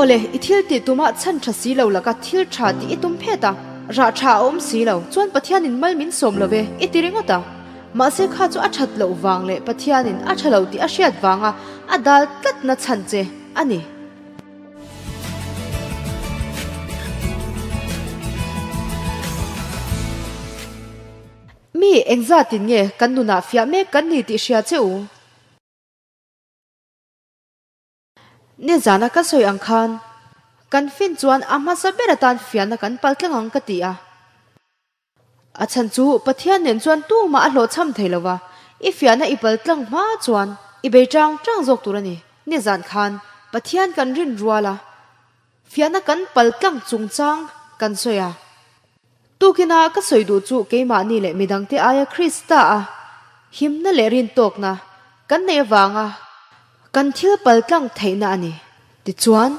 Awle, i thil tih tumah chhan tha si lo laka thil tha tih i tum phet a, rah tha a awm si lo, chuan Pathianin mal min sawm lo ve, i ti ringawt a. Mahse kha chu a that loh vang leh Pathianin a tha lo tih a hriat vanga a dal tlatna chhan che a ni. Mi engzatin nge kan nunah fiah mek kan ni tih hria che u? Nizana ka sawi ang khan kan fin chuan a hmasa ber atan fiahna kan pal tlang ang ka ti a. A chhan chu Pathian nen chuan tumah a hlawhchham thei lo va, i fiahna i pal tlang hma chuan i bei tang tang zawk tur a ni. Nizan khan Pathian kan rin rual a, fiahna kan pal tlang chungchang kan sawi a. Tukina ka sawi duh chu keimahni leh midangte aia Krista a himna leh rintawkna kan neih avanga kan thil pal tlang theihna a ni. Tichuan,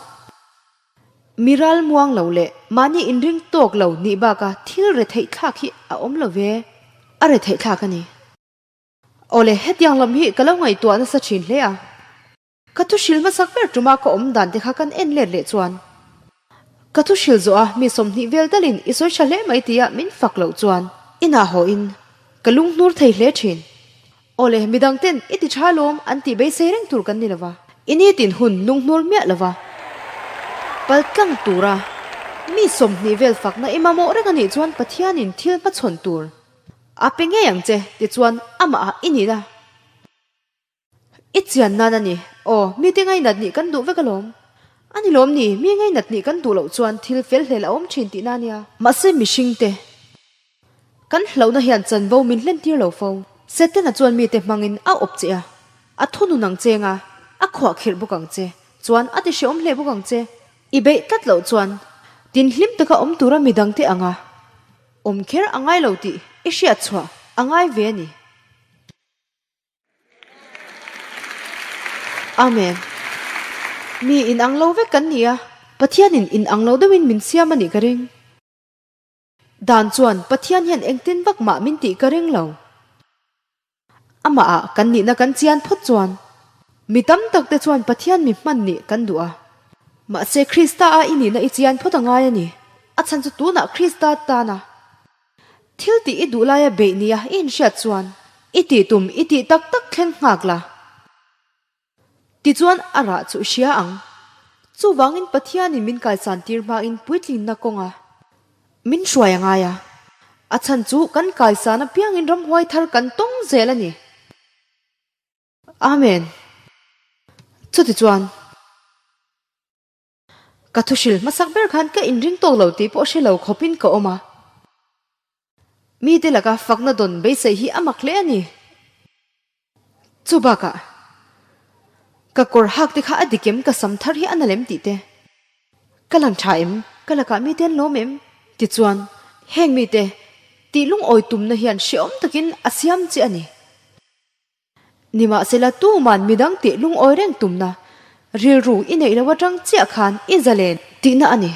mi ral muang lo leh mahni inring tawk lo nih baka thil retheih thlak hi a awm lo ve, a retheih thlak a ni. Awle, hetiang lam hi ka lo ngaihtuah nasa thin hle a. Ka thu hril hmasak ber tuma ka awm dan te kha kan en let leh chuan ka thu hril zawh a mi 20 vel dalin i sawi tha hle mai tia min fak loh chuan inah haw in ka lunghnur thei hle thin. Awle, midang ten i ti tha lawm an tih beisei reng tur kan ni lova. I nitin hun lunghnur miah lova pal tlang tura mi 20 vel fakna i mamawh reng anih chuan Pathianin thil hmachhawn tur a pe ngei ang che tichuan amah ah i nihna I chian nan a ni. Aw, mite ngainat nih kan duh vek alawm. A ni lawm ni, mi ngainat nih kan duh loh chuan thil fel hlel a awm thin tihna a nia. Mahse mihringte, kan hlauhna hian chanvo min hlentir lo fo. Setana chuan mite hmangin a awp che a, a thunun ang che nga, a khuahkhirh bawk ang che, chuan a ti hrehawm hle bawk ang che. I beih tlat loh chuan tinhlim taka awm tura midangte anga awm kher a ngai lo tih i hriatchhuah a ngai ve a ni. Amen. Mi in ang lo vek kan ni a, Pathianin in ang lo deuhin min siam a nih ka ring. Dan chuan Pathian hian engtin vak mah min tih ka ring lo. Amah ah kan nihna kan chian phawt chuan mi tam tak te chuan Pathian mi hman nih kan duh a. Mahse Krista a i nihna i chian phawt a ngai a ni. A chhan chu tunah Krista tana Thil tih i duh laia beih nia i inhriat chuan i tih tum i tih tak tak thleng nghak la. Tichuan a rah chu i hria ang. Chuvangin Pathianin min kaisan tir hmain puitlinna kawnga min hruai a ngai a. A chhan chu kan kaisan apiangin ramhuai thar kan tawng zel a ni. Amen. Chutichuan. Ka thuhril hmasak ber khan ka inring tawk lo tih pawh hre lo khawpin ka awm a. Mite laka fakna dawn beisei hi a mak hle a ni. Chu bakah, ka kawr hak te kha a dik em, ka sam thar hi a na lem tih te, ka lang tha em, ka lakah mite an lawm em? Tichuan, heng mite tih lungawi tumna hian hrehawm takin a siam che a ni. Nimahsela tuman midang tih lungawi reng tumna rilru i neih lo atang chiah khan i zalen tihna a ni.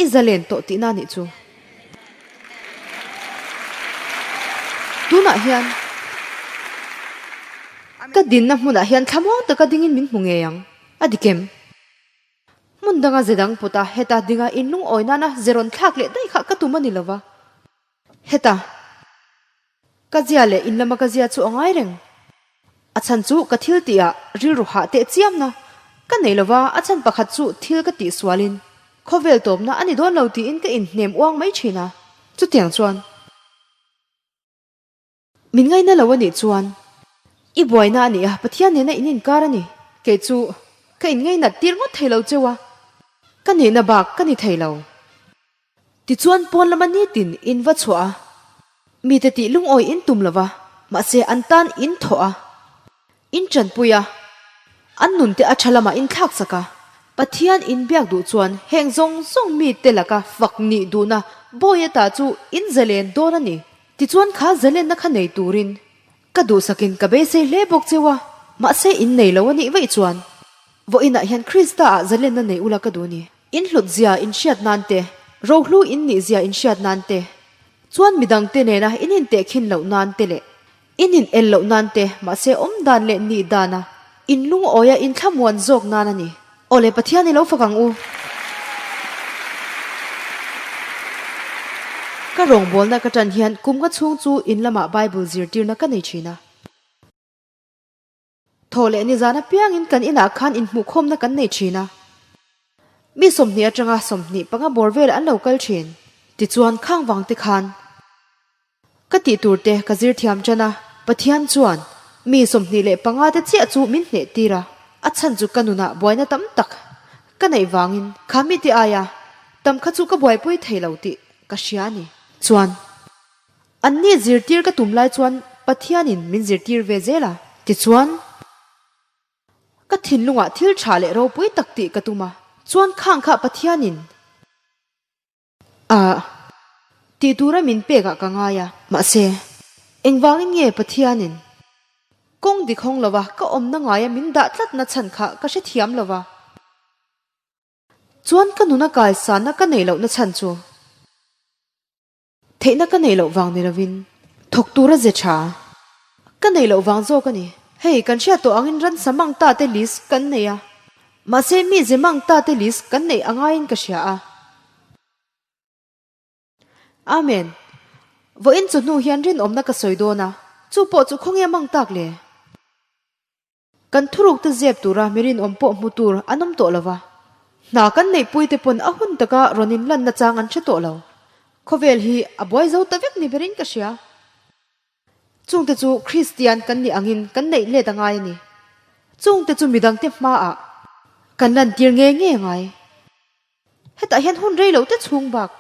I zalen tawh tihna a nih chu. Tunah hian ka dinna hmunah hian thlamuang taka dingin min hmu ngei ang, a dik em? Hmun danga ze dang pawta heta dinga inlungawi nana ze rawn thlak leh daih kha ka tum a ni lova. Heta, ka zia leh in lama ka zia chu a ngai reng. A chhan chu ka thil tihah rilru hah teh chiamna ka nei lova, a chhan pakhat chu thil ka tih sualin khawvel tawpna a ni dawn lo tiin ka inhnem uang mai thin a. Chutiang chuan min ngaina lo a nih chuan i buaina a ni a, Pathian nena in inkar a ni. Kei chu ka inngainat tir ngawt thei lo cheu a, ka nihna bak ka ni thei lo. Tichuan pawn lama nitin in va chhuah a, mite tih lungawi in tum lova, mahse an tan in thawh a, in tanpui a, an nunte a tha lamah in thlak chak a. Pathian in biak duh chuan heng zawng zawng mite laka fak nih duhna bawi ata chu in zalen dawn a ni. Tichuan kha zalenna kha nei turin ka duhsakin ka beisei hle bawk cheu a, mahse in nei lo a nih vaih chuan vawiinah hian Krista ah zalenna nei ula ka duh a ni. In hlut zia in hriat nan te, rohlu in nih zia in hriat nan te, chuan midang te nena in intehkhin loh nan te leh in in el loh nan te mahse awm dan leh nih dana. In lungawia in thlamuan zawk nan a ni. Awle Pathian i lo fak ang u. Ka rawngbawlna ka ṭan hian kum nga chhung chu in lamah Bible zirtirna ka nei ṭhin a. Thaw leh nizan apiangin kan inah khan inhmuhkhawmna kan nei ṭhin a. Mi 20 aṭanga 25 bawr vel an lo kal ṭhin. Tichuan khang vang te khan ka tih tur te ka zir thiam ṭan a. Pathian chuan mi 25 te chiah chu min hneh tir a. A chhan chu ka nunah buaina tam tak ka neih vangin kha mite aia tam kha chu ka buaipui thei lo tih ka hria a ni. Chuan Anni zirtir ka tum lai chuan Pathianin min zirtir ve zel a. Tichuan, ka thinlungah thil tha leh ropui tak tih ka tum a. Chuan khang kha Pathianin a tih tura min pekah ka ngai a. Mahse, engvangin nge Pathianin kawng dik hawng lova ka awmna ngaia min dah tlatna chhan kha ka hrethiam lova. Chuan ka nuna kaisanna ka neih lohna chhan chu. Theihna ka neih loh vang ni lovin thawk tura ze tha ka neih loh vang zawk a ni. Hei, kan hriat tawh angin ransa mang ta te list kan nei a, mahse mi ze mang ta te list kan neih a ngaiin ka hria a. Amen. Vawiin chu hnu hian rinawmna ka sawi dawn a, chu pawh chu khawnge mang tak le? Kan thuruk te zep tura mi rinawm pawh hmu tur an awm tawh lo va, hna kan neihpui te pawn a hun taka rawn inlanna chang an hre tawh lo. Khawvel hi a buai zo ta vek ni berin ka hria. Chungte chu Kristian kan nih angin kan neih let a ngai a ni. Chungte chu midangte hmaah kan lantir nge nge a ngai. Hetah hian hun rei lo te chhung bak.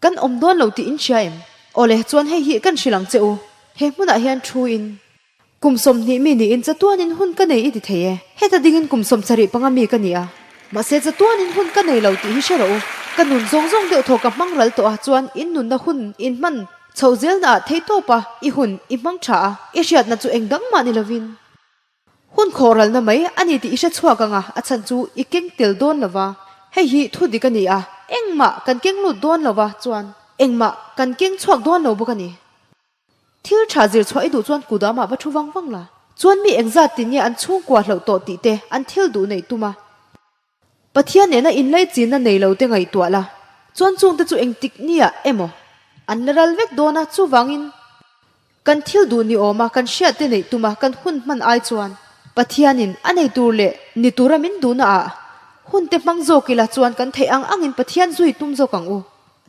Kan awm dawn lo tih in hria em? Awle, chuan hei hi kan hrilh ang che u. He hmunah hian thu in kum 20 mi niin chatuanin hun ka nei i ti thei e. Heta dingin kum 75 mi ka ni a. Mahse chatuanin hun ka nei lo tih hi hre rawh u. Ka nun zawng zawng deuh thaw ka hmang ral tawh a, chuan in nunna hun in hman chhoh zelnaah theitawp a, i hun i hmang tha a, i hriatna chu eng dang mah ni lovin. Hun khawhralna mai a ni tih i hre chhuak ang a, a chhan chu i keng tel dawn lo va. Hei hi thu dik a ni a, engmah kan keng lut dawn lo va, chuan engmah kan keng chhuak dawn lo bawk a ni. Thil tha zir chhuah i duh chuan kudamah va thu vang vang la. Chuan mi engzat tin nge an chhungkua hlauh tawh tih te an thil duh neih tum a. Pathian nena inlaichinna nei lo te ngaihtuah la, chuan chungte chu engtik nia emaw an la ral vek dawn a, chuvangin kan thil duh ni awma kan hriat te neih tuma kan hun hman ai chuan Pathianin a nei tur leh ni tura min duhna ah hun te hmang zawk ila chuan kan theih ang angin Pathian zui tum zawk ang u.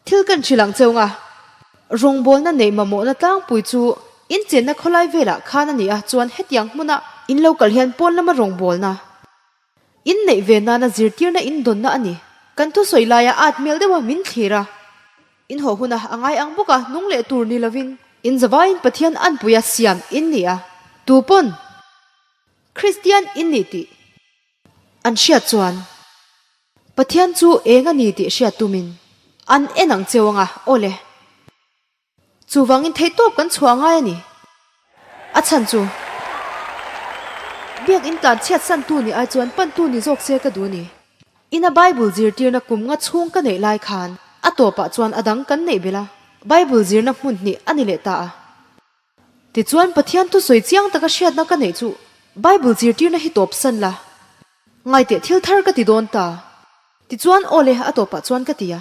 Thil kan hrilh ang cheu nga, rawngbawlna neih mamawhna tlangpui chu inchenna khawlai velah khan a ni a, chuan hetiang hmuna in lo kal hian pawn lama rawngbawlna, In neih ve nana zirtirna in dawnna a ni. Kan thusawi laia at hmel deuha min thlir a, in haw huna a ngai ang bawka nung leh tur ni lovin in zavaiin Pathian anpuia siam in ni a, tu pawn Kristian in ni tih an hriat chuan Pathian chu eng a ni tih hriat tumin an en ang cheu anga aw le. Chuvangin theihtawp kan chhuah ngai a ni. A chhan chu, Biakinn tlan chhiatsantu nih ai chuan pantu ni zawk se ka duh a ni. Ina Bible zirtirna kum nga chhung ka neih lai khan a tawpah chuan a dang kan neih belh a, Bible zirna hmun hnih a ni leh ta a. Tichuan Pathian thusawi chiang taka hriatna ka neih chu Bible zirtirna hi tawp san la, ngaiteh thil thar ka ti dawn ta. Tichuan aw le a tawpah chuan ka ti a.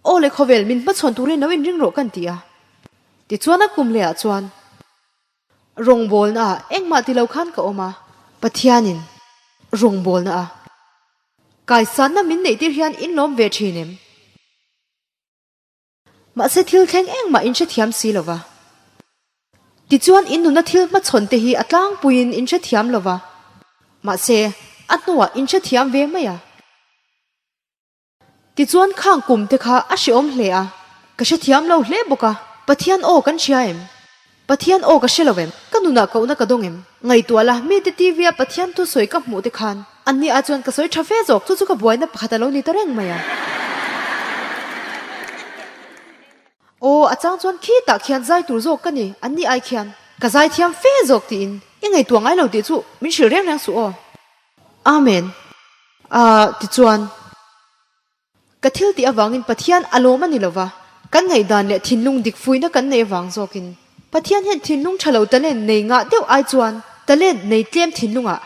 Aw le khawvel min hmachhawn turin lo inring rawh kan ti a. Tichuan a kum lehah chuan rawngbawlna ah engmah ti lo khan ka awm a, Pathianin rawngbawlna a kaisanna min neih tir hian in lawm ve thin em? Mahse thil thleng engmah in hrethiam si lo va. Tichuan in nuna thil hmachhawn te hi a tlangpuiin in hrethiam lo va, mahse a hnuah in hrethiam ve mai a. Tichuan khang kum te kha a hreawm hle a, ka hrethiam lo hle bawk a, Pathian aw kan hria em? Pathian aw ka hre lo em? Ka nunah kohna ka dawng em? Ngaihtuah la, mite TV a Pathian thusawi ka hmuh te khan anni ah chuan ka sawi tha fe zawk, chu chu ka buaina pakhat a lo ni ta reng mai a. Aw, a chang chuan khitah khian zai tur zawk ka ni, anni ai khian ka zai thiam fe zawk tiin i ngaihtuah ngai lo tih chu min hrilh reng reng suh aw. Amen. Ahh, tichuan, ka thil tih avangin Pathian a lawm a ni lova, kan ngaihdan leh thinlung dik fuihna kan neih avang zawkin Pathian hian thinlung tha lo talent nei ngah deuh ai chuan. Talent nei tlem thinlungah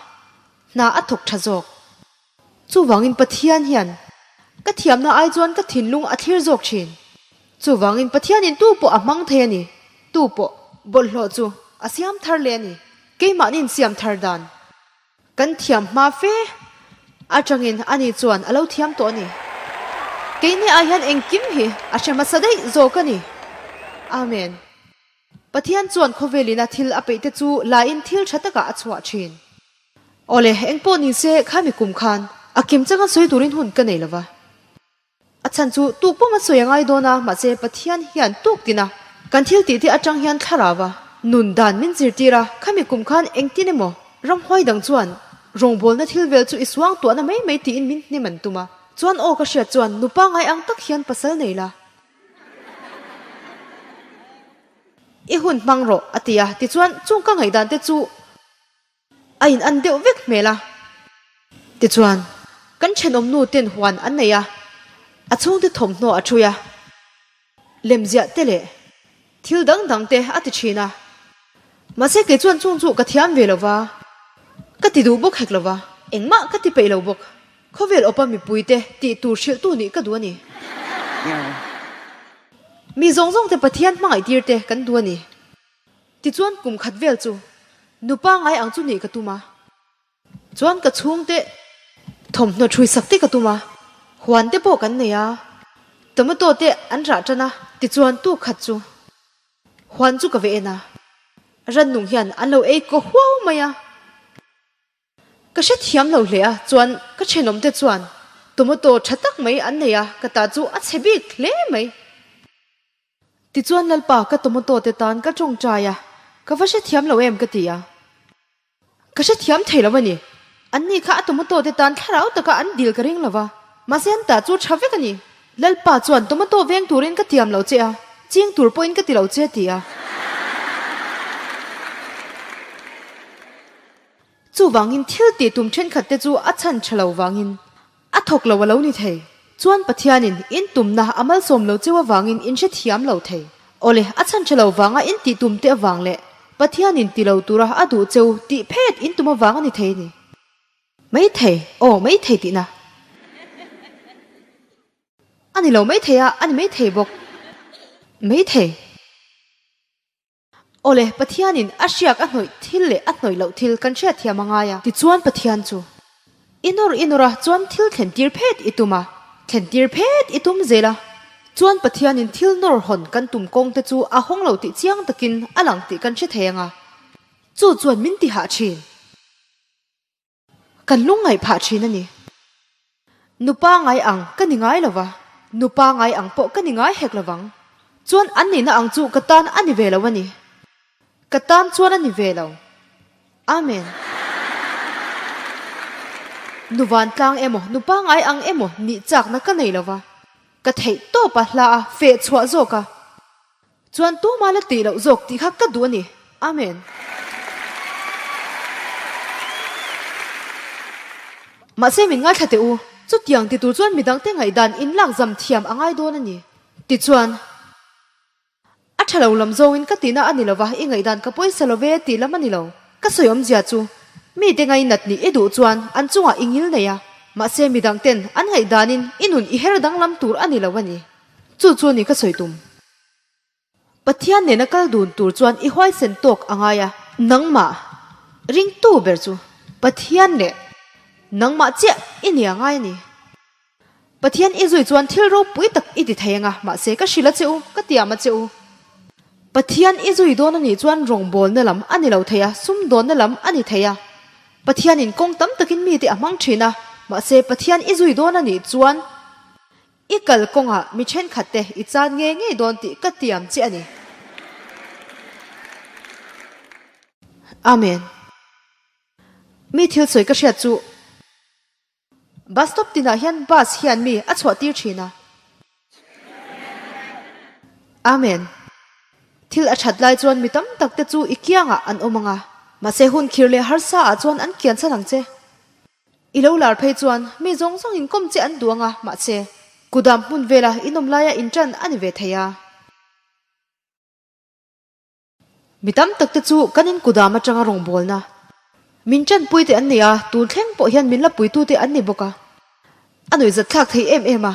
hna a thawk tha zawk. Chuvangin Pathian hian ka thiamna ai chuan ka thinlung a thlir zawk thin. Chuvangin Pathianin tu pawh a hmang thei a ni, tu pawh bawlhhlawh chu a siam thar leh a ni. Keimahni'n siam thar dan kan thiam hma fe atangin ani chuan a lo thiam tawh a ni. Keini ah hian engkim hi a hre hmasa daih zawk a ni. Amen. Pathian chuan khawvelina thil a peihte chu lain thil tha takah a chhuah thin. Awle, engpawh ni se khami kum khan a kim changa sawi turin hun ka nei lova. A chhan chu tuk pawm a sawi a ngai dawn a, mahse Pathian hian tuk tin a, kan thil tih te atang hian thlarau a nun dan min zirtir a, khami kum khan engtin emaw ramhuai dang chuan rawngbawlna thil vel chu i suang tuahna mai mai tiin min hnem an tum a, chuan aw ka hriat chuan nupa ngai ang tak hian pasal nei la. I hun hmang rawh a ti a, tichuan chung ka ngaihdan te chu A in an deuh vek hmel a. Tichuan, kan thenawm nu ten huan an nei a, a chhungte thawmhnaw a ṭhui a, lemziah te leh thil dang dang te a ti ṭhin a. Mahse kei chuan chung chu ka thiam ve lo va, ka ti duh bawk hek lo va, engmah ka ti peih lo bawk. Khawvel awpa mipui te tih tur hrilhtu nih ka duh a ni. Mi zawng zawng te Pathian hmangaih tir te kan duh a ni. Tichuan kum khat vel chu nupa ngai ang chu nih ka tum a, chuan ka chhungte thawmhnaw ṭhui sak te ka tum a, huan te pawh kan nei a, tomato te an rah ṭan a, tichuan tuk khat chu huan chu ka ve en a, rannung hian an lo ei kaw huau mai a. Ka hrethiam lo hle a, chuan ka thenawm te chuan tomato ṭha tak mai an nei a, ka ta chu a chhe bik hle mai. Tichuan Lalpa ka tomato te tan ka tawngtai a, ka va hrethiam lo em ka ti a. Ka hrethiam thei lo a ni. Anni kha a tomato te tan thlarau taka an dil ka ring lo va, mahse an tah chu tha vek a ni. Lalpa chuan tomato veng turin ka tiam lo che a, ching tur pawhin ka ti lo che a ti a. Chuvangin thil tih tum thenkhat te chu a chhan tha lo vangin A thawk lo a lo ni thei. Chuan Pathianin in tumna a malsawm lo cheu avangin in hrethiam lo thei. Awle, a chhan tha lo vanga in tih tum te avang leh Pathianin ti lo tura a duh cheu tih phet in tum avang a ni thei a ni. Mai thei, aw mai thei tihna. A ni lo mai thei a, a ni mai thei bawk. Mai thei. Awle, Pathianin a hriak a hnawih thil leh a hnawih loh thil kan hriatthiam a ngai a. Tichuan Pathian chu i nawr i nawr a, chuan thil thlentir phet i tum a, thlentir phet i tum zel a. Chuan Pathianin thil nawr hawn kan tum kawng te chu a hawng lo tih chiang takin a lang tih kan hre thei ang a, chu chuan min ti hah thin. Kan lungngaih phah thin a ni. Nupa ngai ang ka ni ngai lo va, nupa ngai ang pawh ka ni ngai hek lo vang. Chuan an nihna ang chu ka tan a ni ve lo a ni. Ka tan chuan a ni ve lo. Amen. Nu vantlang emaw, nupa ngai ang emaw nih chakna ka nei lo va, ka theih tawp a hla a feh chhuah zawk a. Chuan tuma la tih loh zawk tih kha ka duh a ni. Amen. Mahse min ngaithla teh u, chutiang ti tur chuan midangte ngaihdan in lak zam thiam a ngai dawn a ni. Tichuan, a tha lo lam zawngin ka tihna a ni lova, i ngaihdan ka pawisa lo ve tih lam a ni lo. Ka sawi awmzia chu, mite ngainat nih i duh chuan an chungah i ngil nei a, mahse midangten an ngaihdanin i nun i her danglam tur a ni lo a ni. Chu chu a ni ka sawi tum. Pathian nena kal dun tur chuan i huaisen tawk a ngai a. Nangmah ringtu ber chu Pathian leh nangmah chiah i nia ngai a ni. Pathian i zui chuan thil ropui tak i ti thei ang a, mahse ka hrilh a che u, ka tiam a che u. Pathian i zui dawn a nih chuan rawngbawlna lam a ni lo thei a, sumdawnna lam a ni thei a. Pathianin kawng tam takin mite a hmang thin a, mahse Pathian i zui dawn a nih chuan, I kal kawngah mi thenkhat te i chan ngei ngei dawn tih ka tiam che a ni. Amen. Mi thil sawi ka hriat chu bus stop tinah hian bus hian mi a chhuah tir thin a. Amen. Thil a that lai chuan mi tam tak te chu i kiangah an awm ang a, mahse hun khir leh harsa ah chuan an kian chhan ang che. I lo lar phei chuan mi zawng zawng inkawm che an duh ang a, mahse, kudam hmun vela inawm laia inṭan a ni ve thei a. Mi tam tak te chu kan in kudam aṭanga rawngbawlna. Min ṭanpui te an ni a, tun thleng pawh hian min la puitu te an ni bawk a. A nuihzat thlak thei em em a.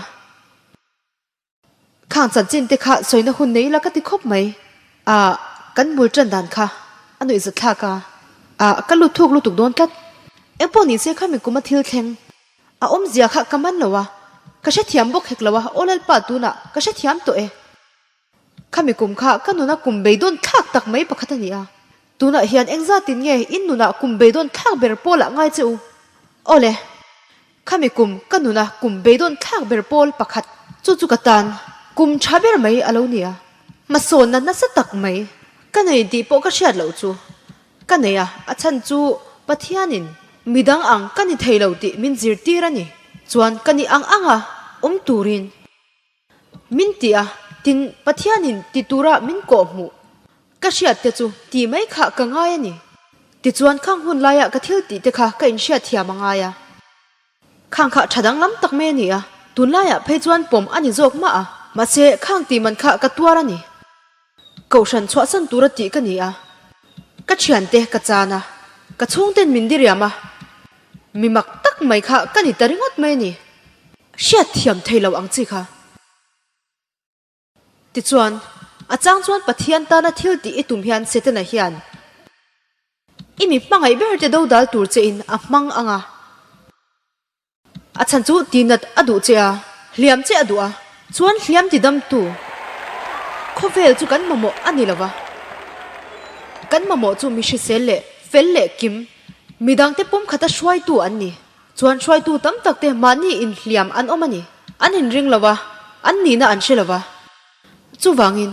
Khang chanchin te kha sawina hun nei ila ka ti khawp mai. Ah, kan bul ṭan dan kha a nuihzat thlak a. Ah, ka lut thuk lutuk dawn tlat. Engpawh ni se khami kum a thil thleng. A awmzia kha ka man lo a, ka hrethiam bawk hek lo a, aw Lalpa tunah ka hrethiam tawh e. Khami kum kha ka nuna kum beidawn thlak tak mai pakhat a ni a. Tunah hian engzatin nge in nunah kum beidawn thlak ber pawl ah ngai che u? Awle, khami kum ka nuna kum beidawn thlak ber pawl pakhat chu chu ka tan kum tha ber mai a lo ni a. Hmasawnna nasa tak mai ka nei tih pawh ka hriat loh chu ka nei a, a chhan chu Pathianin midang ang ka ni thei lo tih min zirtir a ni. Chuan ka ni ang anga awm turin. Min ti a, tin Pathianin ti tura min kawh hmuh ka hriat te chu ti mai kha ka ngai a ni. Tichuan khang hun laia ka thil tih te kha ka inhriat thiam a ngai a. Khang kha tha danglam tak mai a ni a, tunlaiah phei chuan pawm a ni zawk mah a, mahse khang tih man kha ka tuar a ni. Kohhran chhuahsan tura tih ka ni a, ka thiante ka chan a, ka chhungten min diriam a, mi mak tak mai kha ka ni ta ringawt mai a ni. Hriat thiam thei lo ang chi kha. Tichuan, a chang chuan Pathian tana thil tih i tum hian Setana hian i mi hmangaih ber te dodal tur che in a hmang ang a. A chhan chu tinat a duh che a, hliam che a duh a, chuan hliam ti damtu khawvel chu kan mamawh a ni lo va. Kan mamawh chu mi hrisel leh fel leh kim, midangte pumkhata hruaitu an ni. Chuan hruaitu tam tak te mahni inhliam an awm a ni. An inring lo va, an nihna an hre lo va. Chuvangin.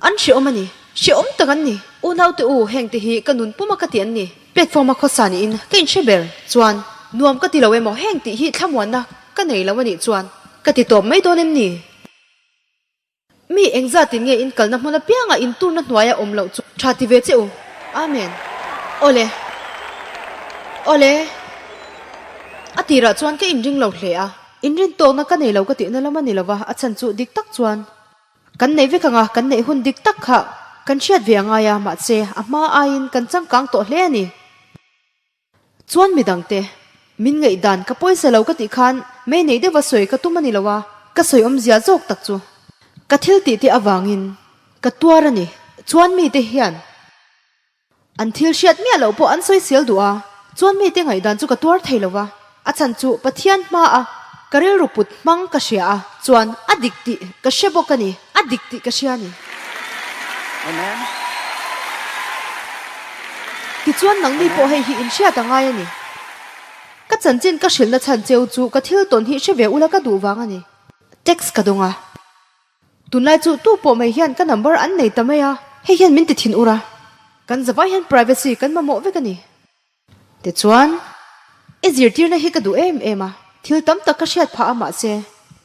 An hreawm a ni. Hreawm tak an ni. Unaute u, hengte hi ka nun puma ka ti an ni. Platform-a khawsa niin ka inhre ber chuan nuam ka ti lo emaw heng tih hi thlamuanna ka nei lo a nih chuan ka ti tawp mai dawn em ni? Mi engzatin nge in kalna hmun apianga in turna hnuaia awm loh chu tha ti ve che u? Amen. Awle. Awle. A tirah chuan ka inring lo hle a. Inrintawkna ka nei lo ka tihna lam a ni lo va, a chhan chu dik tak chuan Kan neih vek anga kan neih hun dik tak kha kan hriat ve a ngai a, mahse a hma aiin kan changkang tawh hle a ni. Chuan midangte, min ngaihdan ka pawisa lo ka tih khan mei nei deuha sawi ka tum a ni lo a, ka sawi awmzia zawk tak chu ka thil tih te avangin ka tuar a ni. Chuan mite hian. An thil hriat miah loh pawh an sawisel duh a, chuan mite ngaihdan chu ka tuar thei lo va, a chhan chu Pathian hmaa ka rilru put hmang ka hria a, chuan a dik tih ka hre bawk a ni, a dik tih ka hria a ni. Amen. Tichuan nangni pawh hei hi inhriat a ngai a ni. Ka chanchin ka hrilhna chhan cheu chu ka thil tawn hi hre ve ula ka duh vang a ni. Text ka dawng a. Tunlai chu tu pawh mai hian ka number an nei ta mai a, hei hian min ti thin ur a, kan zavai hian privacy kan mamawh vek a ni. Tichuan, i zirtirna hi ka duh em em a, thil tam tak ka hriat phah a mahse,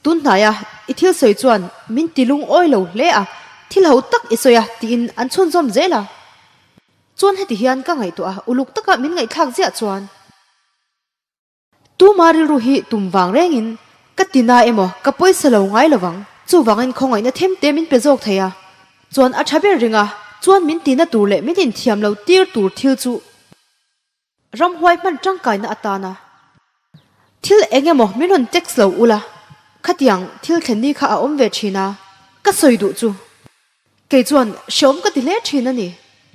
tun hnaia i thil sawi chuan min ti lungawi lo hle a, thil ho tak i sawi a tiin an chhunzawm zel a. Chuan heti hian ka ngaihtuah a, uluk taka min ngaihthlak ziah chuan. Tuma rilru hi tum vang rengin ka ti na emaw ka pawisa lo ngai lo vang. Chuvangin khawngaihna them te min pe zawk thei a, chuan a tha ber ring a, chuan min tina tur leh min inthiam lo tir tur thil chu ramhuai hman tangkaina atana thil eng emaw min rawn text lo ula, khatiang thil thlen ni kha a awm ve thin a, ka sawi duh chu. Kei chuan hreawm ka ti hle thin a ni.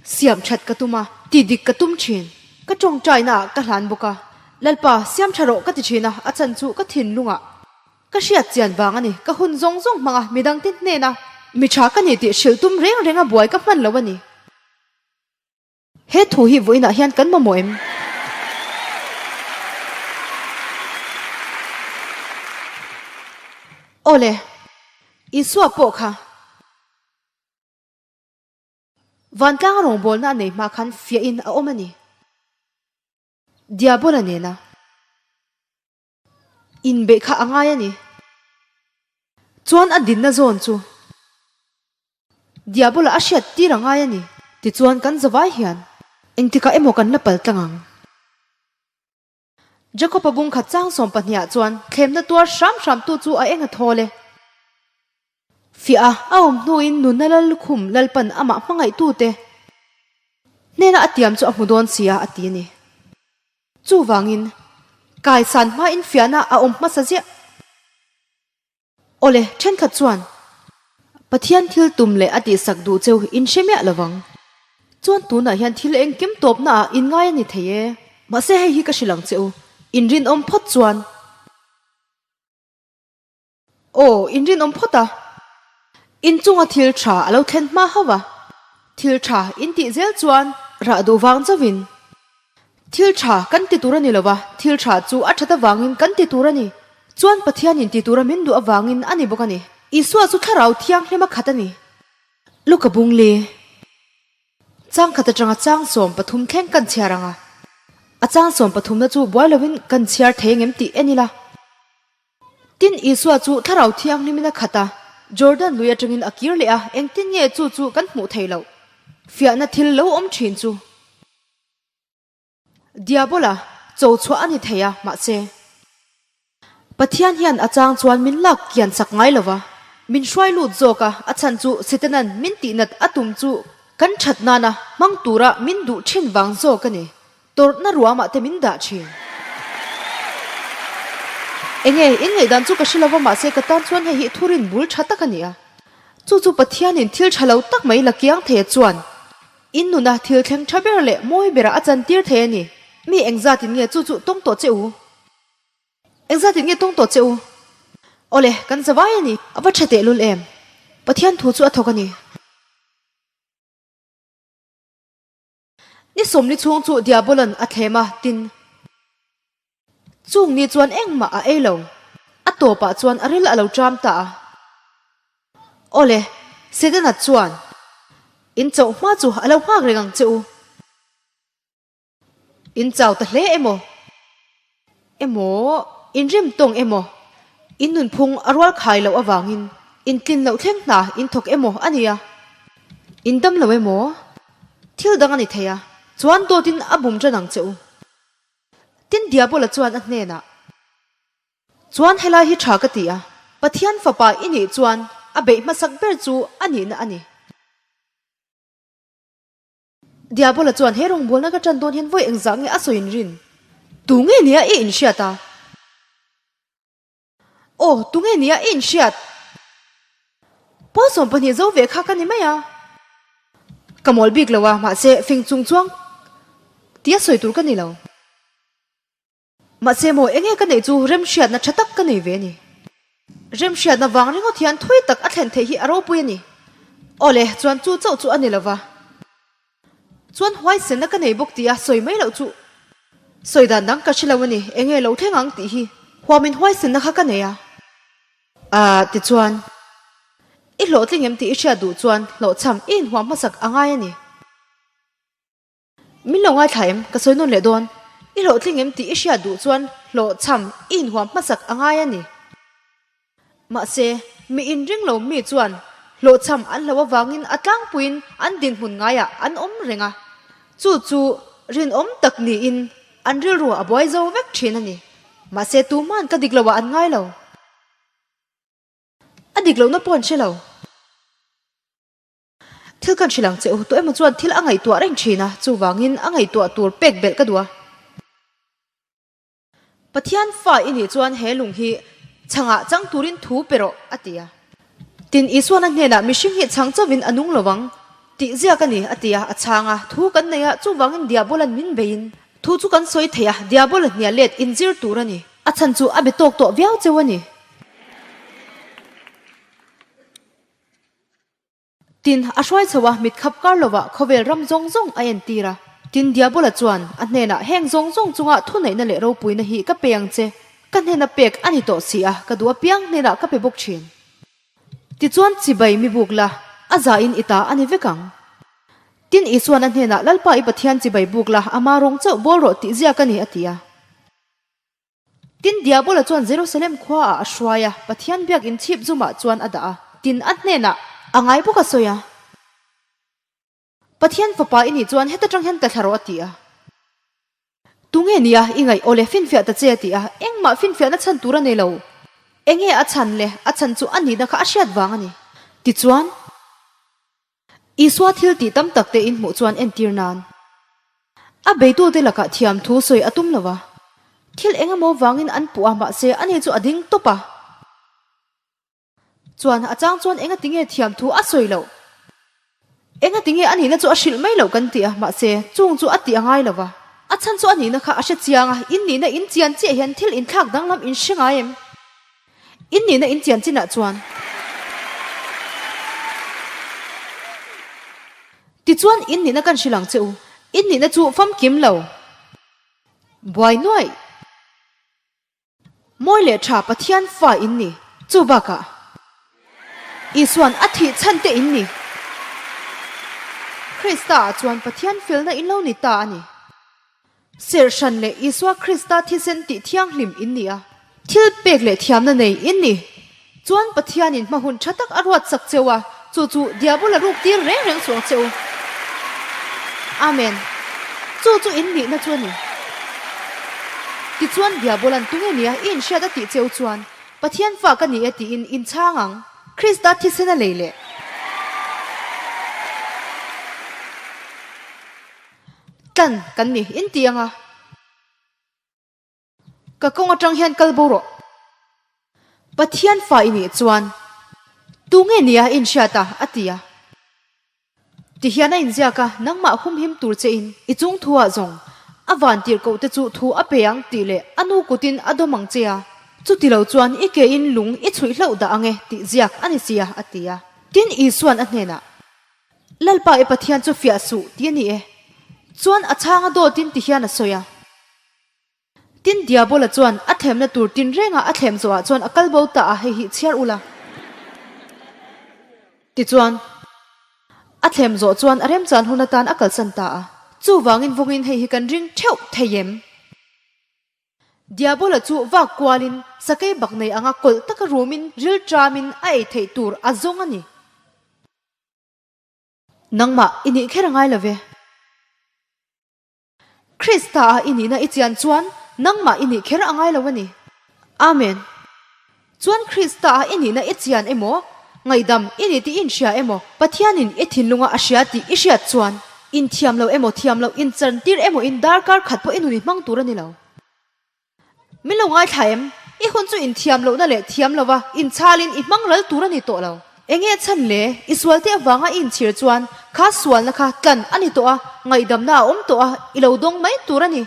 Siam that ka tum a, ti dik ka tum thin. Ka tawngtaina ah ka hlan bawk a. Lalpa, siam tha rawh ka ti thin a, a chan chu ka thinlungah ka hriat chian vang a ni. Ka hun zawng zawng hmang a, midangte hnena mi tha ka ni tih hrilh tum reng reng a buai ka hman lo a ni. He thu hi vawiinah hian kan mamawh em? Awle, Isua pawh kha vantlang rawngbawlna a nei hma khan fiahin a awm a ni. Diabola nena inbeih kha a ngai a ni. Chuan a dinna zawn chu Diabola a hriat tir a ngai a ni. Tichuan kan zavai hian engtikah emaw kan la pal tlang ang. Jakob-a bung khat chang 12 ah chuan thlemna tuar hram hram tu chu a eng a thawl e. Fiah a, a awm hnuin nunna Lallukhum Lalpan amah hmangaihtute. Hnena a tiam chu a hmu dawn si a, a ti a ni. Chuvangin, kaisan hmain fiahna a awm hmasa ziah. Awle, thenkhat chuan Pathian thil tum leh a tihsak duh cheu in hre miah lovang. Chuan tunah hian thil engkim tawpna ah in ngai a ni thei e. Mahse hei hi ka hrilh ang che u, in rinawm phawt chuan. Aw, in rinawm phawt a. In chunga thil tha a lo thlen hma hauh a. Thil tha in tih zel chuan rah duh vang chauhin. Thil tha kan ti tur a ni lo va, thil tha chu a that avangin kan ti tur a ni. Chuan Pathianin ti tura min duh avangin a ni bawk a ni. Isua chu thlarau thianghlima khat a ni. Luka bungli, Changkhat atanga chang 13 thleng kan chhiar ang a, a chang sawmpathumna chu buai lovin kan chhiar thei angem tih en ila. Tin, Isua chu Thlarau Thianghlimin a khat a, Jordan lui atangin a kir leh a, engtin nge chu chu kan hmuh theih loh? Fiahna thil lo awm thin chu Diabola cho chhuah a ni thei a, mahse, Pathian hian a chang chuan min lak kian sak ngai lo va, min hruai lut zawk a, a chhan chu Setanan min tihnat a tum chu kan that nana hmang tura min duh thin vang zawk a ni. Tawrhna ruamah te min dah thin. Enge, in ngaihdan chu ka hre lova mahse ka tan chuan hei hi thurin bul tha tak a ni a. Chu chu Pathianin thil tha lo tak mai la kiang thei a chuan in nuna thil thleng tha ber leh mawi berah a chantir thei a ni. Mi engzatin nge chu chu tawng tawh che u? Engzatin nge tawng tawh che u? Awle, kan zavai a ni. A va tha tehlul em? Pathian thu chu a thawk a ni. Ni sawmli chhung chu Diabolon a thlem a, tin, chung ni chuan engmah a ei lo. A tawpah chuan a ril a lo ṭam ta a. Awle, Setana chuan in chauh hma chu a lo nghak reng ang che u. In chau ta hle emaw? Emaw, in rim tawng emaw? In nunphung a rual khai loh avangin in tlin loh thleng hna in thawk emaw a nia? In dam lo emaw? Thil dang a ni thei a, chuan dawtin a bum ṭan ang che u. Tin Diabola chuan a hnenah, Chuan helai hi ṭha ka ti a, Pathian fapa i nih chuan a beih hmasak ber chu a nihna a ni. Diabola chuan he rawngbawlna ka ṭan dawn hian vawi engzah nge a sawi inrin? Tu nge nia i inhriat a? Aw, tu nge nia i inhriat? Pawl 12 zo ve kha ka ni mai a. Ka mawl bik lo a, mahse fing chung chuang tia sawi tur ka ni lo. Mahse maw enge ka neih chu remhriatna tha tak ka nei ve a ni. Remhriatna vang ringawt hian thui tak a thlen theih hi a ropui a ni. Awle, chuan chu chauh chu a ni lova. Chuan huaisenna ka nei bawk tia sawi mai loh chu sawi dan dang ka hre lo a ni, enge lo thleng ang tih hi huamin huaisenna kha ka nei a. Ahh, tichuan, i hlawhtling em tih i hriat duh chuan hlawhchham i inhuam hmasak a ngai a ni. Min lo ngaithla em? Ka sawi nawn leh dawn. I hlawhtling em tih i hriat duh chuan hlawhchham i inhuam hmasak a ngai a ni. Mahse, mi inring lo mi chuan hlawhchham an hlo avangin a tlangpuiin an dinhmun ngaiah an awm reng a. Chu chu rinawm tak niin an rilru a buai zo vek thin a ni. Mahse, tuman ka dik loah an ngai lo. A dik lohna pawh an hre lo. Thil kan hrilh ang che u, tuemaw chuan thil a ngaihtuah reng thin a, chuvangin a ngaihtuah tur pek belh ka duh a. Pathian fa i nih chuan he lung hi chhangah chang turin thu pe rawh, a ti a. Tin, Isuan a hnenah mihring hi chhang chauhin a nung lo ang tih ziak a ni, a ti a, a chhang a, thu kan nei a, chuvangin Diabolan min beiin thu chu kan sawi thei a, Diabola hnial let inzir tur a ni. A chhan chu a be tawk tawh viau cheu a ni. Tin, a hruai chho a, mit khap kar lovah khawvel ram zawng zawng a entir a. Tin, Diabola chuan a hnenah, Heng zawng zawng chunga thuneihna leh ropuina hi ka pe ang che, ka hnena pek a ni tawh si a, ka duh apiang hnenah ka pe bawk thin. Tichuan, chibai mi buk la, a zain i ta a ni vek ang. Tin, Isuan a hnenah, Lalpa i Pathian chibai buk la, ama rawng chauh bawl rawh tih ziak a ni, a ti a. Tin, Diabola chuan Jerusalem khuaah a hruai a, Pathian biakinn chhip zumah chuan a dah a. Tin, a hnenah a ngai bawk a sawi a, Pathian fapa i nih chuan heta tang hian ka thla rawh a ti a. Tunge nia i ngaih aw le finfiah ta che a ti a, engmah finfiahna chhan tur a nei lo. Enge a chhan le a chhan chu a nihna kha a hriat vang a ni. Tichuan, Isua thil tih tam tak te in hmuh chuan entir nan. A beitute lakah thiam thu sawi a tum lo va, thil eng emaw vangin an puh a mahse ani chu a ding tawp a. Chuan a chang chuan enga tinge thiam thu a sawi loh? Enga tinge a nihna chu a hrilh mai loh kan ti a, mahse chung chu a tih a ngai lo va. A chhan chu a nihna kha a hre chiang a, in nihna in chian chiah hian thil inthlak danglam in hre ngai em? In nihna in chian chinah chuan. Tichuan in nihna kan hrilh ang che u, in nihna chu famkim lo. Buai nuaih. Mawi leh tha Pathian fa in ni. Chu bakah Isuan a thih chhan te in ni. Krista ah chuan Pathian felna in lo ni ta a ni. Serh hran leh Isua Krista thisen tih thianghlim in ni a. Thil pek leh thiamna nei in ni. Chuan Pathianin hma hun tha tak a ruat chak cheu a, chu chu Diabol a ruk tir reng reng suh ang che u. Amen. Chu chu in nihna chu a ni. Tichuan Diabolan tunge nia i inhriat a tih cheu chuan, Pathian fa ka ni e tiin in chhang ang. Krista thisen a lei leh. Tlan kan ni in ti ang a. Ka kawng atang hian kal bo rawh. Pathian fa i nih chuan tunge nia i inhriat a? a ti a. Tihian a inziak a, Nangmah humhim tur che in i chung thu ah zawng a van tirhkoh te chu thu a pe ang tih leh a nu kutin a dawm ang che a, chuti lo chuan i ke in lung i chhuih hlauh dah ang e tih ziak a ni si a, a ti a. Tin Isuan a hnenah, Lalpa i Pathian chu fiah suh tih a ni e. Chuan a chhang a dawtin tihian a sawi a. Tin Diabola chuan a thlemna tur tinrenga a thlem zawhah chuan a kal bo ta a, hei hi chhiar ula. Tichuan, a thlem zawh chuan a remchan hun atan a kalsan ta a. Chuvangin vawngin hei hi kan ring theuh thei em? Diabola chu vak kualin sakei bak nei anga kawlh taka rumin ril ṭamin a ei theih tur a zawng a ni. Nangmah i nih kher a ngai lo ve. Krista a i nihna i chian chuan nangmah i nih kher a ngai lo a ni. Amen. Chuan Krista a i nihna i chian emaw, ngaihdam i ni tih i inhria emaw, Pathianin i thinlunga a hria tih i hriat chuan, inthiam lo emaw thiam loh inchantir emaw in darkar khat pawh i nun i hmang tur a ni lo. Min lo ngaithla em? I hun chu inthiam lohna leh thiam lova inchhalin i hmang ral tur a ni tawh lo. Enge chhan le? I sualte avanga i inchhir chuan kha sualna kha tlan a ni tawh a, ngaihdamna a awm tawh a, i lo dawng mai tur a ni.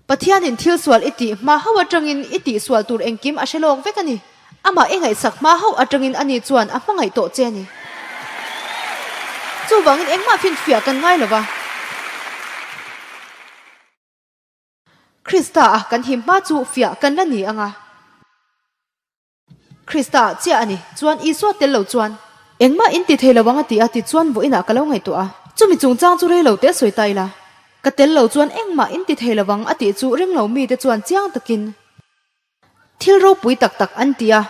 Pathianin thil sual i tih hma hauh atangin i tihsual tur engkim a hre lawk vek a ni. Amah i ngaihsak hma hauh atangin ani chuan a hmangaih tawh che a ni. Chuvangin engmah finfiah kan ngai lo va. Krista a kan him hma chu fiah kan la ni ang a. Krista ah chiah a ni. Chuan Isua tel lo chuan engmah in ti thei lo ang a ti a ti chuan vawiinah ka lo ngaihtuah a. Chumi chungchang chu rei lo te sawi ta ila. Ka tel lo chuan engmah in ti thei lo ang a tih chu ring lo mite chuan chiang takin thil ropui tak tak an ti a.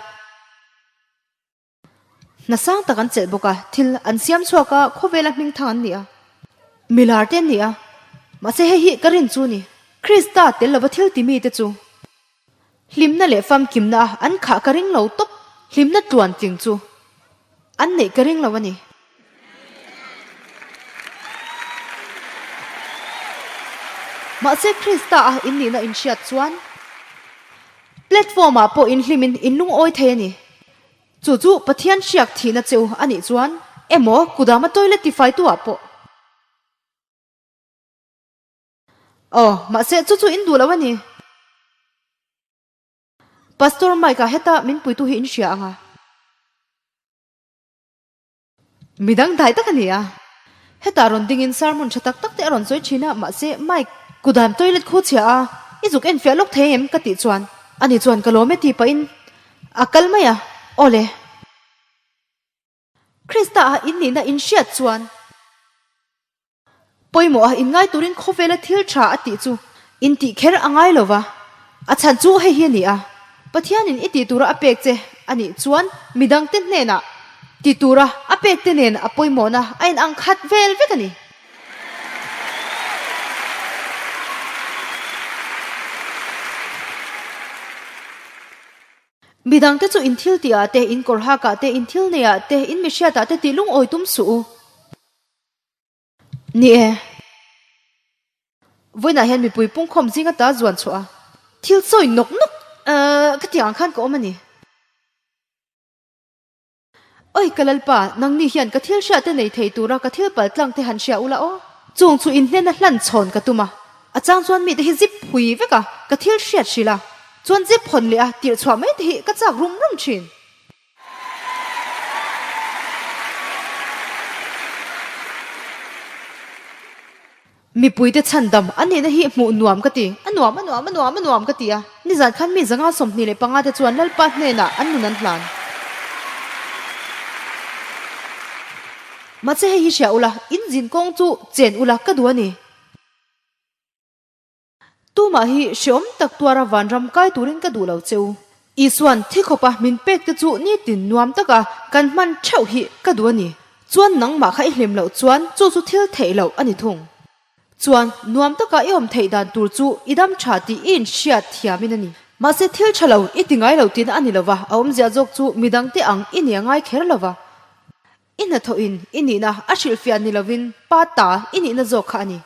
Hna sang tak an chelh bawk a, thil an siam chhuak a, khawvela hming thang an ni a, milar te an ni a, mahse hei hi ka rin chu a ni. Krista tel lova thil ti mite chu hlimna leh famkimna a an khah ka ring lo tawp, hlimna tluan tling chu an neih ka ring lo a ni. Mahse Krista a innihna inhriat chuan platform ah pawh inhlimin inlungawi thei a ni. Chu chu Pathian hriak thihna che u a nih chuan emaw kudama toilet tifaitu ah pawh. Aw, mahse chu chu in duh lo a ni. Pastor Mike-a heta min puitu hi in hria ang a. Midang dai tak a ni a. Hetah rawn dingin sermon tha tak tak te a rawn sawi thin a, mahse Mike, kudam toilet khu chhia a, i zuk en fiah lawk thei em? ka tih chuan ani chuan ka lawm e tih pahin a kal mai a, Aw le. Krista ah in nihna in hriat chuan Pawimawh a inngai turin khawvela thil tha a tih chu intih kher a ngai lo va, a chhan chu hei hi a ni a, Pathianin i tih tura a pek che a nih chuan midangte hnenah ti tura a pek te nen a pawimawhna a inang khat vel vek a ni. Midangte chu in thil tihah te, in kawr hakah te, in thil neiah te, in mihriatah te tih lungawi tum suh u. Ni e. Vawiinah hian mipui pungkhawm zing ata zuan chhuah a, thil sawi nawk nawk ka tih ang khan ka awm a ni. Oi ka Lalpa, nangni hian ka thil hriat te nei thei tura ka thil pal tlang te han hria ula aw. Chung chu in hnena hlan chhawn ka tum a, a chang chuan mite hi zip phui vek a, ka thil hriat hrilh a, chuan zip hawn leh a tirh chhuah mai te hi ka chak rum rum thin. Mipuite chhandam an nihna hi hmuh nuam ka ti, a nuam, a nuam, a nuam, a nuam ka ti a. Nizan khan mi zanga 25 te chuan Lalpa hnenah an nun an hlan. Mahse hei hi hria ula, in zin kawng chu chen ula ka duh a ni. Tumah hi hreawm tak tuara vanram kai turin ka duh lo che u. Isuan thi khawpa min pek te chu nitin nuam taka kan hman theuh hi ka duh a ni. Chuan nangmah kha i hlim loh chuan chu chu thil theih loh a ni thung. Chuan nuam taka i awm theih dan tur chu i dam tha tih i inhriat thiamin a ni. Mahse thil tha lo i ti ngai lo tihna a ni lova, a awmzia zawk chu midangte ang i nia ngai kher lova. I hnathawhin i nihna a hrilhfiah ni lovin pa ta i nihna zawk kha a ni.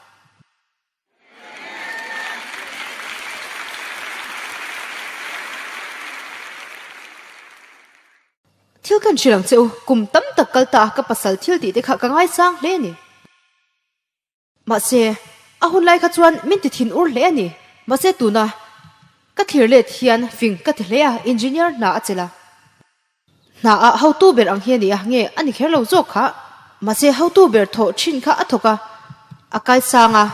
Thil kan hrilh ang che u, kum tam tak kal ta a ka pasal thil tih te kha ka ngaisang hle a ni. Mahse, a hun lai kha chuan min ti thin ur hle a ni. Mahse tuna ka thlir let hian fing ka ti hle a, engineer hna a chelh a. Hna ah hotu ber ang hi a ni a, nge a ni kher lo zawk kha. Mahse hotu ber thawh thin kha a thawk a, a kaisang a.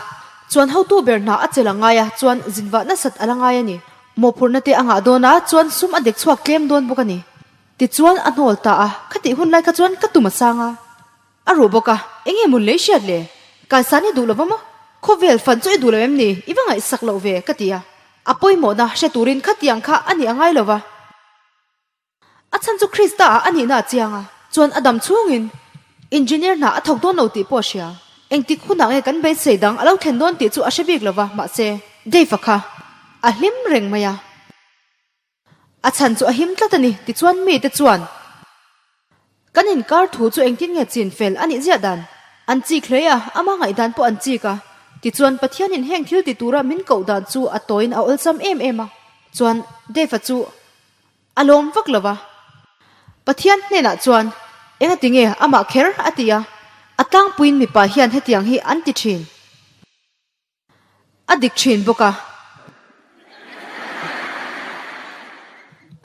Chuan hotu ber hna a chelh a ngai a, chuan zinvah nasat a la ngai a ni. Mawhphurhna te a ngah dawn a, chuan sum a dek chhuak tlem dawn bawk a ni. Tichuan a hnawl ta a, khatih hun lai kha chuan ka tum a sang a. A ruh bawk a, eng nge mun lei hriat le? Kaisan i duh lo va maw? Khawvel fan chu i duh lo em ni? I va ngaihsak loh ve, ka ti a. A pawimawhna hre turin khatiang kha a nih a ngai lo va. A chhan chu Krista ah a nihna a chiang a, chuan a dam chhungin engineer hna a thawk dawn lo tih pawh a hria. Engtik hunah nge kan beisei dang a lo thlen dawn tih chu a hre bik lo va, mahse Dave-a kha a hlim reng mai a. A chhan chu a him tlat a ni, tichuan mite chuan Kan inkar thu chu engtin nge chin fel a nih ziah dan? An chik hle a, ama ngaihdan pawh an chik a. Tichuan Pathianin heng thil ti tura min koh dan chu a tawiin a awlsam em em a. Chuan Dave-a chu A lawm vak lo va. Pathian hnenah chuan, Engati nge amah kher? a ti a. A tlangpuiin mipa hian hetiang hi an ti thin. A dik thin bawk a.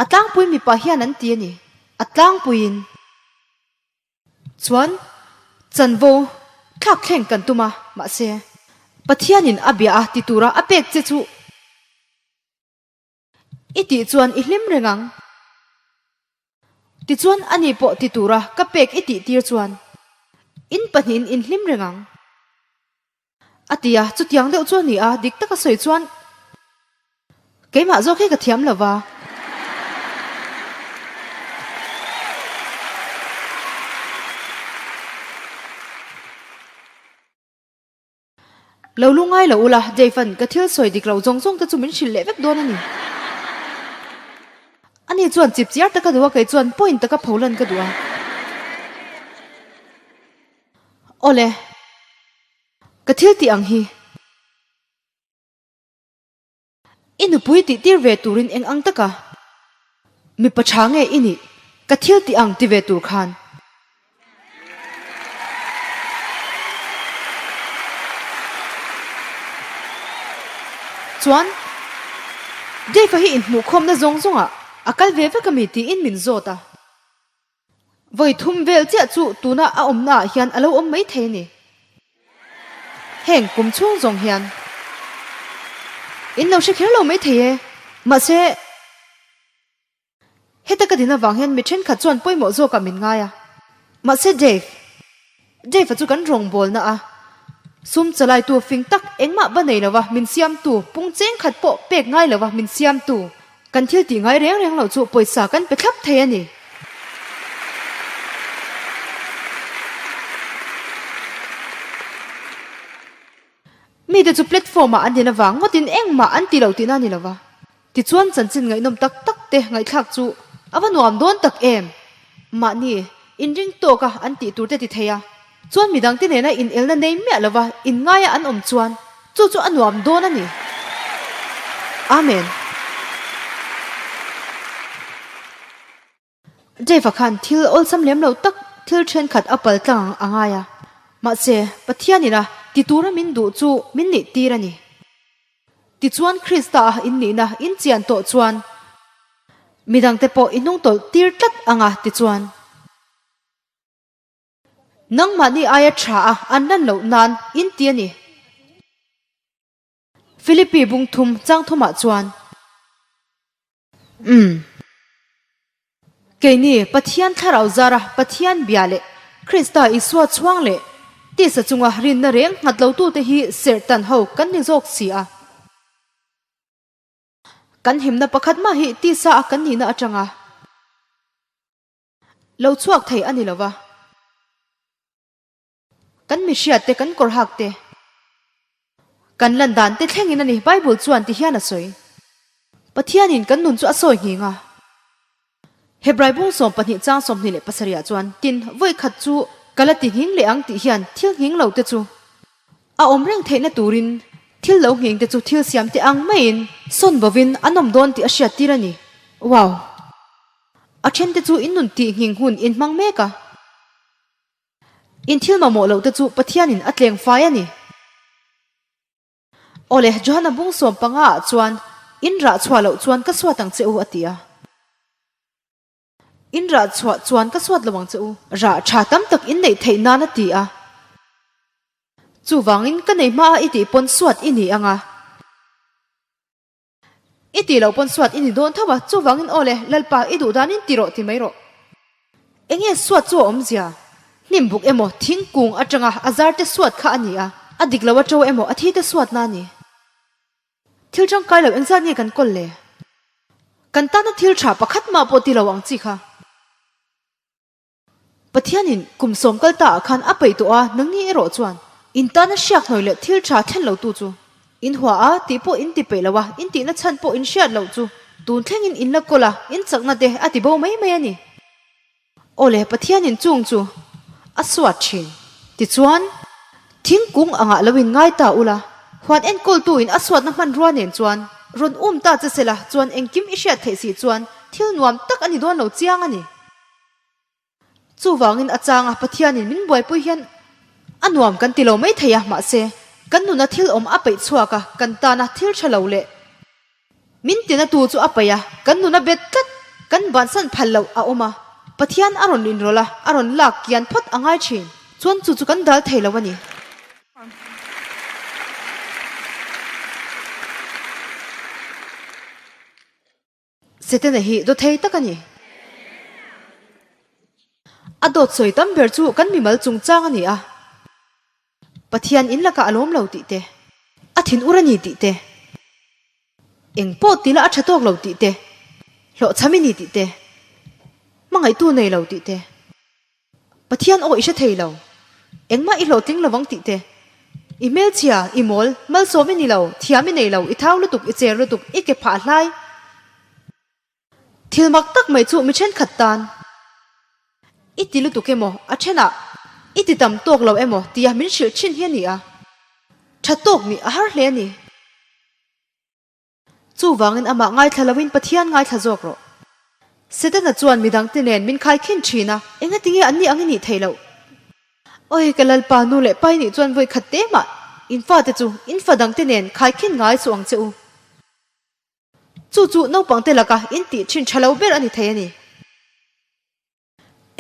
A tlangpuiin mipa hian an ti a ni. A tlangpuiin. Chuan, chanvo thlak thleng kan tum a, mahse, Pathianin a bia a ti tura a pek che chu. I tih chuan i hlim reng ang. Tichuan ani pawh ti tura ka pek i tih tir chuan in pahnihin in hlim reng ang. A ti a, chutiang deuh chu a ni a, dik taka sawi chuan keimah zawk hi ka thiam lo va. Lo lu ngai lo ula, Dave-a'n ka thil sawi dik lo zawng zawng te chu min hrilh leh vek dawn a ni. Ani chuan chip chiar taka duh a, kei chuan point taka pholan ka duh a. Awle, ka thil tih ang hi. I nupui tih tir ve turin eng ang taka mipa tha nge i nih? Ka thil tih ang ti ve tur khan. Chuan, Dave-a hi inhmuhkhawmna zawng zawngah a kal ve vek ami tiin min zawt a. Vawi thum vel chiah chu tuna a awmna ah hian a lo awm mai thei a ni. Heng kum chhung zawng hian in lo hre kher lo mai thei e. Mahse, heta ka din avang hian mi thenkhat chuan pawimawh zawkah min ngai a. Mahse Dave, Dave-a chu kan rawngbawlna a sum chalaitu fing tak engmah va nei lova min siamtu, pung cheng khat pawh pek ngai lova min siamtu, kan thil tih ngai reng reng loh chu pawisa kan pe thlap thei a ni. Mite chu platform-ah an din avang ngawtin engmah an ti lo tihna a ni lova. Tichuan chanchin ngaihnawm tak tak te ngaihthlak chu a va nuam dawn tak em? Mahni inring tawka an tih tur te ti thei a, chuan midangte nena inelna nei miah lova inngaia an awm chuan. Chu chu a nuam dawn a ni. Amen. Dave-a khan thil awlsam lem lo tak thil thenkhat a pal tlang ang a ngai a. Mahse, Pathianin a ti tura min duh chu min nih tir a ni. Tichuan Krista-a innihna inchian tawh chuan midangte pawh i hnungtawlh tir tlat ang a tichuan. Nangmahni aia tha a an lan loh nan in ti a ni. Philippi bung thum chang thumah chuan, Umm. Keini Pathian thlarau zara Pathian bia leh Krista Isua chhuang leh tisa chunga rinna reng nghat lotute hi serh tan ho kan ni zawk si a. Kan himna pakhat mah hi tisa a kan nihna atanga lo chhuak thei a ni lo va. Kan mihriat te, kan kawr hak te, kan lan dan te thlengin a ni Bible chuan ti hian a sawi. Pathianin kan nun chu a sawi nghing a. Hebrai bung 12 chang 27 ah chuan tin vawi khat chu ka la ti nghing leh ang tih hian thil nghing lo te chu a awm reng theihna turin thil lo nghing te chu thil siam te ang maiin sawn bovin an awm dawn tih a hriat tir a ni. Wow! A then te chu in nun tih nghing hun in hmang mek a. In thil mamawh loh te chu Pathianin a tleng fai a ni. Awle, Johana bung 15 ah chuan, In rah chhuah loh chuan ka suat ang che u a ti a. In rah chhuah chuan ka suat lo ang che u. Rah tha tam tak in neih theih nan a ti a. Chuvangin ka nei hma a i tih pawn suat i ni ang a. I tih loh pawn suat i ni dawn tho a, chuvangin aw le, Lalpa i duh danin ti rawh ti mai rawh. Enge suat chu a awmzia? Hnim buk emaw thingkung atanga a zar te suat kha a ni a, a dik lo a to emaw a thi te suatna a ni. Thil tangkai lo engzat nge kan kawl le? Kan tana thil tha pakhat mah pawh ti lo ang chi kha. Pathianin kum sawm kal ta ah khan a peih tawh a, nangni erawh chuan in tana hriak hnawi leh thil tha thlen lo tu chu in hua a tih pawh in ti peih lo a, in tihna chhan pawh in hriat loh chu tun thlengin in la kawl a, in chakna te a ti bo mai mai a ni. Awle, Pathianin chung chu a suat thin. Tichuan, thingkung angah lo in ngai ta ula, huan enkawltu in a suatna hmanrua nen chuan rawn um ta che sela chuan engkim i hriat theih si chuan thil nuam tak a ni dawn lo chiang a ni. Chuvangin a changa Pathianin min buaipui hian a nuam kan ti lo mai thei a, mahse, kan nuna thil awm a peih chhuak a, kan tana thil tha lo leh min tina tu chu a peih a, kan nuna bet tlat, kan bansan phal loh a awm a, Pathian a rawn inrawlh a, a rawn lak kian phawt a ngai thin, chuan chu chu kan dal thei lo a ni. Setana hi dawthei tak a ni. A dawt sawi tam ber chu kan mimal chungchang a ni a. Pathian in lakah a lawm lo tih te, a thinur a ni tih te, eng pawh ti la a tha tawk lo tih te, hlawhchham i ni tih te, hmangaihtu nei lo tih te. Pathian aw i hre thei lo. Engmah i hlawhtling lovang tih te. I hmelchhia, i mawl, malsawm i ni lo, thiam i nei lo, i thau lutuk, i cher lutuk, i ke phah hlai. Thil mak tak mai chu mi thenkhat tan i ti lutuk emaw, a thenah i ti tam tawk lo emaw tia min hrilh thin hi a ni a. Tha tawk nih a har hle a ni. Chuvangin amah ngaithla loin Pathian ngaithla zawk rawh. Setana chuan midangte nen min khaikhin thin a, engatinge an nih ang i nih theih loh? Awi, ka Lalpa nu leh pai nih chuan vawi khat te mah in fate chu in fa dangte nen khaikhin ngai suh ang che u. Chu chu naupangte laka in tih thin tha lo ber a ni thei a ni.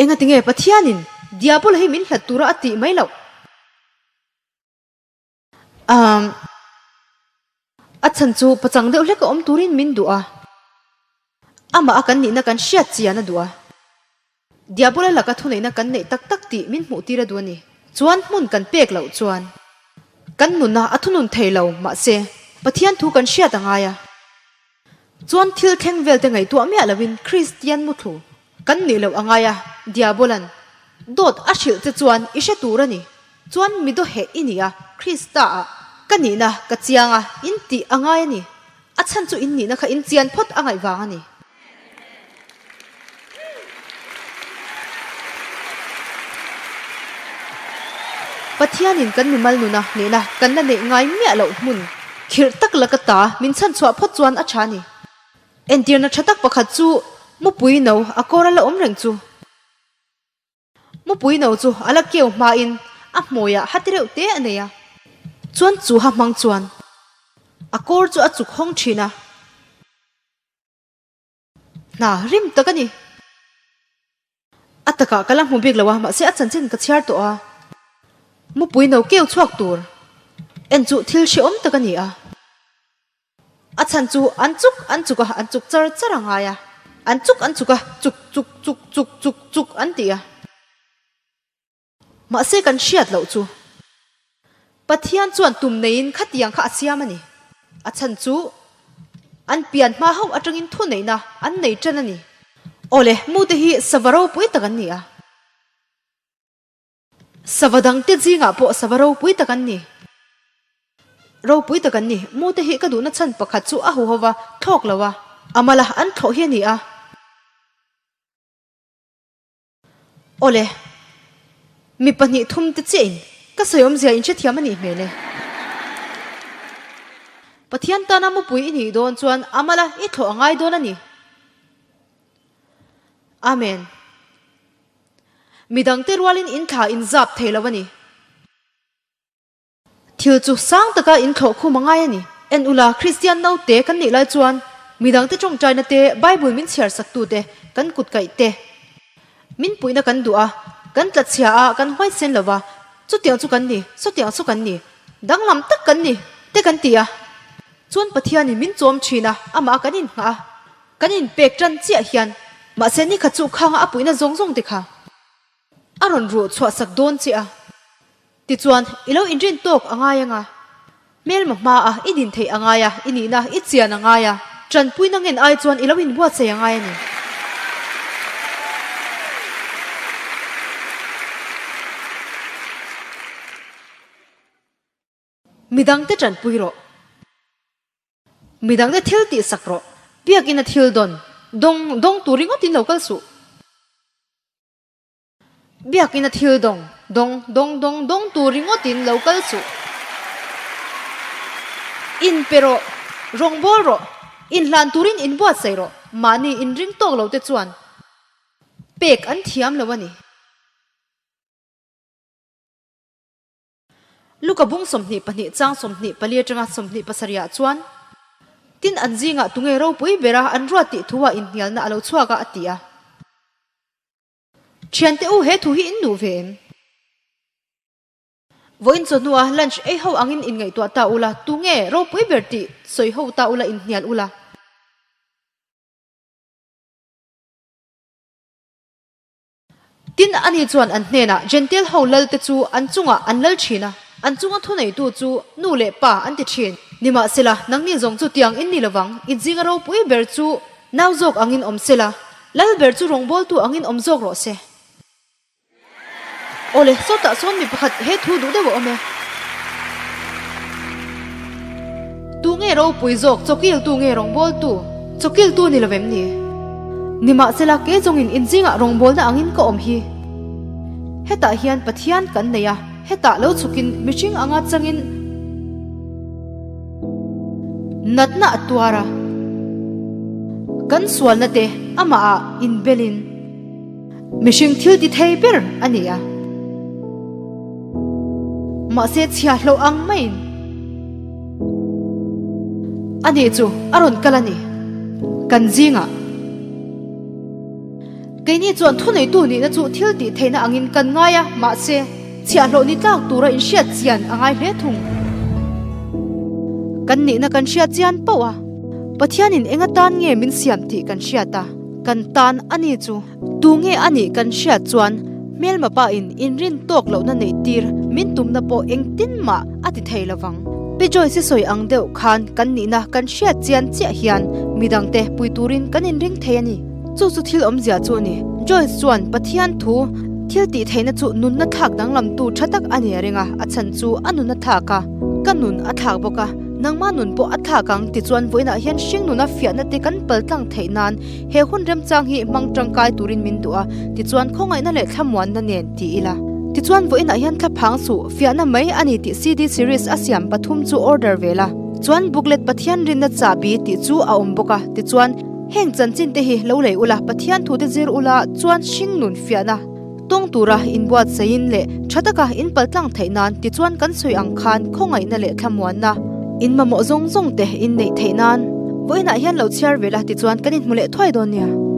Engatinge Pathianin Diabola hi min hlat tura a tih mai loh? Umm, a chhan chu pachang deuh hlek a awm turin min duh a, amah a kan nihna kan hriat chian a duh a, Diabola laka thuneihna kan neih tak tak tih min hmuh tir a duh a ni. Chuan hmun kan pek loh chuan kan nuna a thunun thei lo, mahse Pathian thu kan hriat a ngai a. Chuan thil thleng vel te ngaihtuah miah loin Kristian muthlu kan nih loh a ngai a, Diabolan dawt a hrilh che chuan i hre tur a ni. Chuan mi dawheh i ni a, Krista ah ka nihna ka chiang a, in tih a ngai a ni. A chhan chu in nihna kha in chian phawt a ngaih vang a ni. Pathianin kan mimal nuna hnehna kan la neih ngai miah loh hmun khirh tak laka ta min chhanchhuah phawt chuan a tha a ni. Entirna tha tak pakhat chu mupui no a kawr a la awm reng chu. Mupui no chu a la keu hmain a hmuiah hati reuh te a nei a. Chuan chu ha hmang chuan a kawr chu a chuk hawng thin a. Hna rim tak a ni. A takah ka la hmu bik lo a, mahse a chanchin ka chhiar tawh a. Mupui no keu chhuak tur en chu thil hrehawm tak a ni a. A chhan chu an chuk an chuk a, an chuk char char a ngai a. An chuk an chuk a, chuk chuk chuk chuk chuk chuk an ti a. Mahse kan hriat loh chu Pathian chuan tum neiin khatiang kha a siam a ni. A chhan chu an pian hma hauh atangin thuneihna an nei tan a ni. Awle, mute hi sava ropui tak an ni a. Sava dangte zingah pawh sava ropui tak an ni. Ropui tak an ni. Mute hi ka duhna chhan pakhat chu a huhova thlawk lo a, a mala an thlawh hi a ni a. Awle, mi pahnih thum te chiahin ka sawi awmzia in hrethiam a nih hmel e. Pathian tana mupui i nih dawn chuan a mala i thlawh a ngai dawn a ni. Amen. Midangte rualin in thla in zap thei lo a ni. Thil chu sang taka in thlawh khum a ngai a ni. En ula, Kristian naute kan nih lai chuan midangte tawngtaina te, Bible min chhiar saktute, kan kut kaih te, min puihna kan duh a, kan tlatchhia a, kan huaisen lo va, chutiang chu kan ni, sawtiang chu kan ni, danglam tak kan ni, te kan ti a. Chuan Pathianin min chawm thin a, amah kan inngah a, kan inpek tan chiah hian, mahse nikhat chu khanga a puihna zawng zawng te kha a rawn ruh chhuah sak dawn che a. Tichuan, i lo inrin tawk a ngai anga, hmelma hmaa i din theih a ngai a, i nihna i chian a ngai a, tanpuina ngen ai chuan i lo inbuatsaih a ngai a ni. Midangte tanpui rawh. Midangte thil tih sak rawh. Biakina thil dawn, dawng, dawng tur ringawtin lo kal suh. Biakina thil dawng, dawng, dawng, dawng, dawng tur ringawtin lo kal suh. In pe rawh, rawngbâwl rawh, inhlan turin inbuatsaih rawh, mahni inring tawk lo te chuan pek an thiam lo a ni. Luka bung 22 chang 24 atanga 27 ah chuan, Tin an zingah tunge ropui bera an ruat tih thu ah inhnialna a lo chhuak a a ti a. Thiante u he thu hi in duh ve em? Vawiin chawhnua lunch ei ho angin inngaihtuah ta ula, tunge ropui ber tih sawi ho ta ula inhnial ula. Tin, ani chuan an hnenah, Jentail ho lalte chu an chungah an lal thin a, an chunga thuneitu chu nu leh pa an ti thin. Nimahsela, nangni zawng chu tiang in ni lovang, in zinga ropui ber chu nau zawk angin awm sela, lal ber chu rawngbawltu angin awm zawk rawh se. Awle, sawtah sawn mi pakhat he thu duh deuh a awm e. Tu nge ropui zawk, chawkiltu nge rawngbawltu? Chawkiltu ni lovem ni? Nimahsela, kei zawngin inzingah rawngbawlna angin ka awm hi. Hetah hian Pathian kan nei a, hetah lo chhukin mihring anga changin natna a tuar a. Kan sualna te amahah inbelin. Mihring thil ti thei ber a ni a. Mahse chhia hlauh ang maiin ani chu a rawn kal a ni. Kan zingah keini chuan thuneitu nihna chu thil tih theihna angin kan ngai a, mahse chhiahhlawh ni tlak tura inhriat chian a ngai hle thung. Kan nihna kan hriat chian poh a, Pathianin eng atan nge min siam tih kan hriat a. Kan tan a ni chu. Tu nge a nih kan hriat chuan hmelma pain inrin tawk lohna neih tir min tumna pawh engtin mah a ti thei lovang. Pi Joyce-i sawi ang deuh khan kan nihna kan hriat chian chiah hian midangte pui turin kan inring thei a ni. Chu chu thil awmzia chu a ni. Joyce chuan Pathian thu thil tih theihna chu nunna thlak danglamtu tha tak a ni a ring a, a chhan chu a nun a thlak a, ka nun a thlak bawk a. Nangmah nun pawh a thlak ang tichuan vawiinah hian hring nuna fiahna te kan pal tlang theih nan he hun remchang hi hmang tangkai turin min duh a, tichuan khawngaihna leh thlamuanna nen ti ila. Tichuan vawiinah hian thlaphang suh fiahna mai a ni tih CD series a siam pathum chu order ve la. Chuan booklet Pathian rinna chahbi tih chu a awm bawk a, tichuan heng chanchin te hi lo lei ula Pathian thute zir ula chuan hringnun fiahna tawng tura inbuatsaihin leh tha taka in paltlang theih nan tichuan kan sawi ang khan khawngaihna leh thlamuanna in mamawh zawng zawng te in neih theih nan vawiinah hian lo chhiar ve la tichuan kan inhmu leh thuai dawn nia.